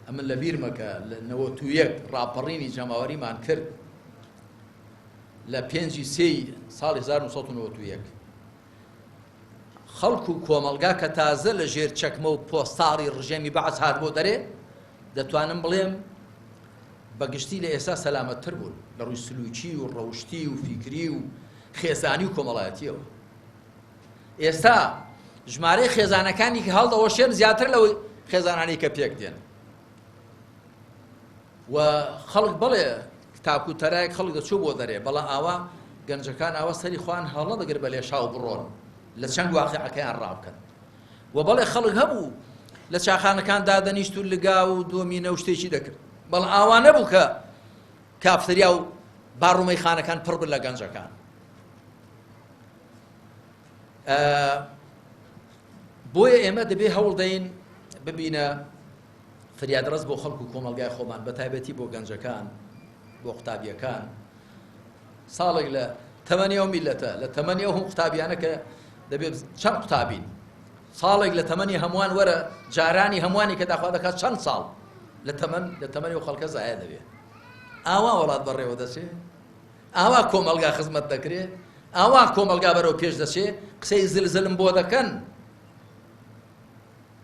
ئەمن لە بیرمە کە لە 91 ڕاپەڕینی جەماوەریمان کرد لە پێنجی سێی ساڵی 1991 خەڵک و کۆمەڵگا کە تازە لە ژێر چەکمە و پۆستاڵی ڕژێمی بەعس هات بۆ دەرێ، دەتوانم بڵێم بە گشتی لە ئێستا سەلامەتتر بوون لە ڕووی سلوکی و ڕەوشتی و فیکری و خێزانی و کۆمەڵایەتیەوە. ئێستا ژمارەی خێزانەکانی کە هەڵدەوەشێن زیاتر لەوەی خێزانانی کە پێک دێن و خەڵک بەڵێ تاک و تەرایەک خەڵک دەچوو بۆ دەرێ بەڵام ئاوا گەنجەکان ئاوا سەری خۆیان هەڵنەدەگرت بە لێشاو بڕۆن لە چەنگ واقیعەکەیان ڕابکەن و بەڵێ خەڵک هەبوو لە چاخانەکان دادەنیشت و لگا و دۆمینە و شتێکی دەکرد بەڵام ئاوا نەبوو کە کافتریا و باڕ و مەیخانەکان پڕ بن لە گەنجەکان. بۆیە ئێمە دەبێ هەوڵدەین ببینە فریادڕەس بۆ خەڵک و کۆمەڵگای خۆمان بە تایبەتی بۆ گەنجەکان بۆ قوتابیەکان ساڵێک لە تەمەنی ئەو میلەتە لە تەمەنی ئەو هەم قوتابیانە کە دەبێت چەند قوتابین ساڵێک لە تەمەنی هەمووان وەرە جارانی هەمووانی کە داخوا دەکات چەند ساڵ لە تەمەن لە تەمەنی و خەڵکە زایە دەبێت ئاوا وڵات بەڕێوە دەچێ ئاوا کۆمەڵگا خزمەت دەکرێ ئاوا کۆمەڵگا بەرەو پێش دەچێ قسەی زلزلم بۆ دەکەن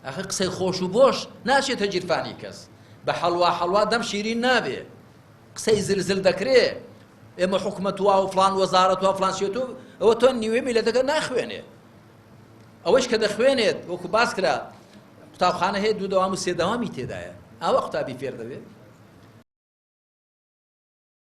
ئەخە قسەی خۆش و بۆش ناچێتە گیرفانی کەس. بە حەڵوا حەڵوا دەم شیرین نابێ. قسەی زل زل دەکرێ. ئێمە حکومەت وا و فڵان وەزارەت وا فڵان شێت و ئەوە تۆ نیوەی میلەتەکە ناخوێنێ. ئەوەش کە دەخوێنێت وەکو باس کرا قوتابخانە هەیە دوو دەوام و سێ دەوامی تێدایە. ئاوا قوتابی فێر دەبێ.